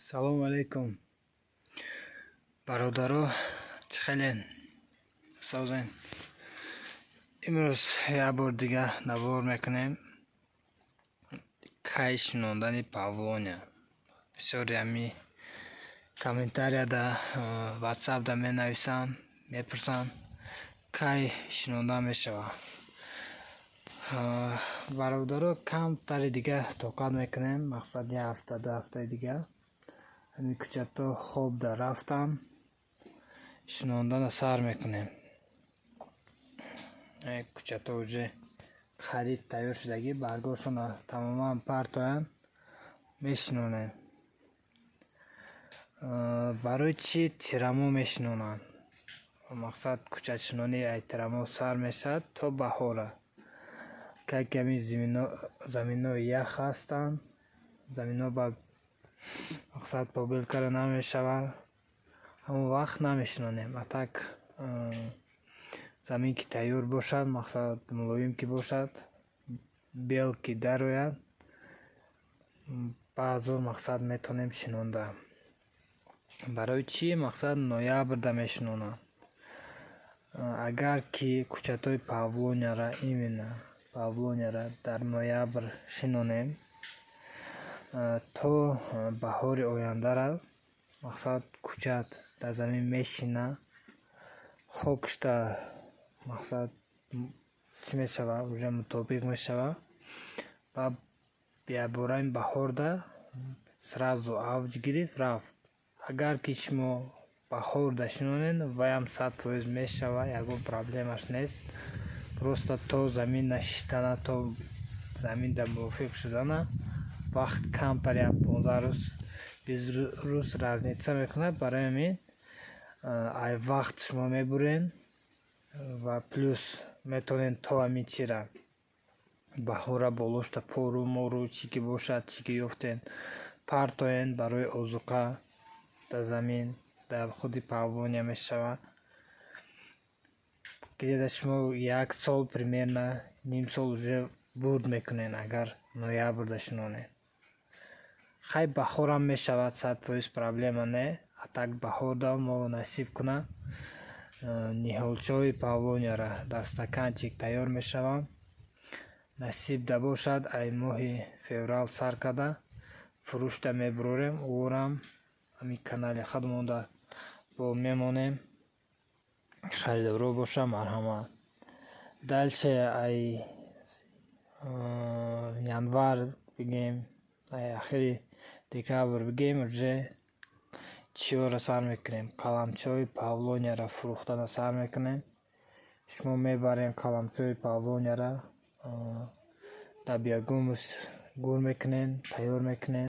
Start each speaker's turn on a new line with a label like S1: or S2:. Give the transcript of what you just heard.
S1: Салому алайкум, бародаро, чӣ хелен, созен? Имрӯз як бор дига навор мекунем. Кай шинондани павлония? Бисёре ҳами комментарияда, Ватсапда менависанд, мепурсанд, кай шинонда мешавад. Бародаро, камтари дига тоқат мекунем, мақсад, як ҳафта, 2 ҳафтаи дига ҳамин кӯчатҳо хобда рафтанд, шинондана сар мекунем. Кӯчатҳо уже қариб тайёр шудагӣ, баргҳошонро тамоман партоянд, мешинонем. Барои чӣ тирамоҳ мешинонанд? Мақсад, кӯчатшинонӣ ай тирамоҳ сар мешавад то баҳора. Кай ки ҳамин заминҳо ях ҳастанд, заминҳо ба мақсад побелкара намешавад, ҳамон вақт намешинонем. А так замин ки тайёр бошад, мақсад, мулоим ки бошад, бел ки дарояд, баъзор, мақсад, метавонем шинонда. Барои чӣ, мақсад, ноябрда мешинонанд? Агар ки кӯчатҳои павлонияра, именно павлонияра дар ноябр шинонем, то баҳори ояндара, мақсад, кӯчат дар замин мешинад, хокашда, мақсад, чӣ мешавад, уже мутобиқ мешавад ва якбора ин баҳорда сразу авҷ гирифт, рафт. Агар ки шумо баҳорда шинонед, ваям 100% мешавад, ягон проблемаш нест. Просто то замин нашиштана, то заминда мувофиқ шудана вақт камтар, як 15 рӯз, 20 рӯз разница мекунад. Барои ҳамин ай вақт шумо мебурен ва плюс метавонед то ҳамин чира баҳора болошта пору мору чӣ ки бошад, чӣ ки ёфтен, партоен барои озуқа дар замин, дар худи павлония мешавад. Где-то шумо як сол, примерно ним сол уже бурд мекунед, агар ноябрда шинонед. Хай, баҳорам мешавад, 100% проблема не. А так баҳорда мо насиб кунад, ниҳолчаҳои павлонияра дар стаканчик тайёр мешаванд. Насиб да бошад, ай моҳи феврал сар карда фурӯшда мебурорем. Ӯрам ҳамин канали худмонда бо мемонем. Харидоро боша, марҳамат. Дальше ай январ бигем, ай ахири декабр бигем, уже чиёро сар мекунем? Қаламчаҳои павлонияро фурӯхтана сар мекунем. Шумо мебарем қаламчаҳои павлонияра, дар биогумус гур мекунем, тайёр мекунем.